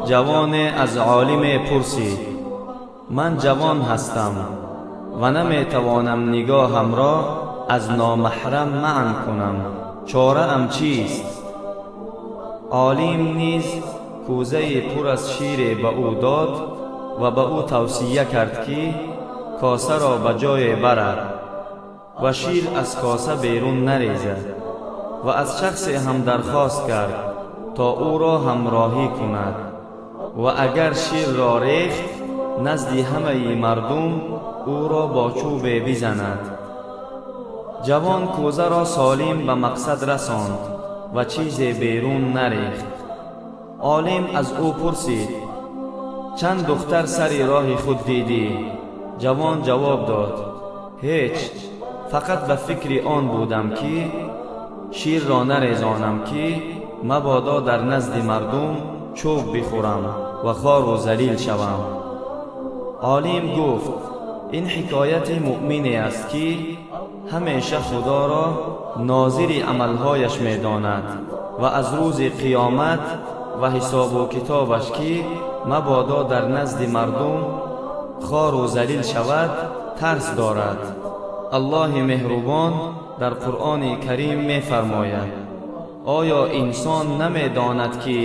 Ҷавоне аз олиме пурсид: ман ҷавон ҳастам ва наметавонам нигоҳамро аз номаҳрам манъ кунам, чораам чист? Олим низ кӯзаи пур аз шире ба ӯ дод ва ба ӯ тавсия кард, ки косаро ба ҷое барад ва шир аз коса берун нарезад, ва аз шахсе ҳам дархост кард, то ӯро ҳамроҳӣ кунад ва агар ширро рехт, назди ҳамаи мардум ӯро бо чӯбе бизанад. Ҷавон кӯзаро солим ба мақсад расонд ва чизе берун нарехт. Олим аз ӯ пурсид: чанд духтар сари роҳи худ дидӣ? Ҷавон ҷавоб дод: ҳеҷ, фақат ба фикри он будам, ки ширро нарезонам, ки мабодо дар назди мардум чӯб бихӯрам ва хору залил шавам. Олим гуфт: ин ҳикояти муъмине аст, ки ҳамеша Худоро нозири амалҳояш медонад ва аз рӯзи қиёмат ва ҳисобу китобаш, ки мабодо дар назди мардум хору залил шавад, тарс дорад. Аллоҳи меҳрубон дар Қуръони Карим мефармояд: оё инсон намедонад, ки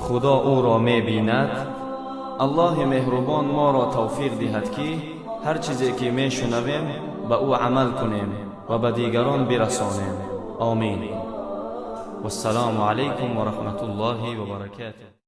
Худо ӯро мебинад? Аллоҳи меҳрубон моро тавфиқ диҳад, ки ҳар чизе ки мешунавем, ба ӯ амал кунем ва ба дигарон бирасонем. Омин. Вассалому алайкум ва раҳматуллоҳи ва баракатуҳ.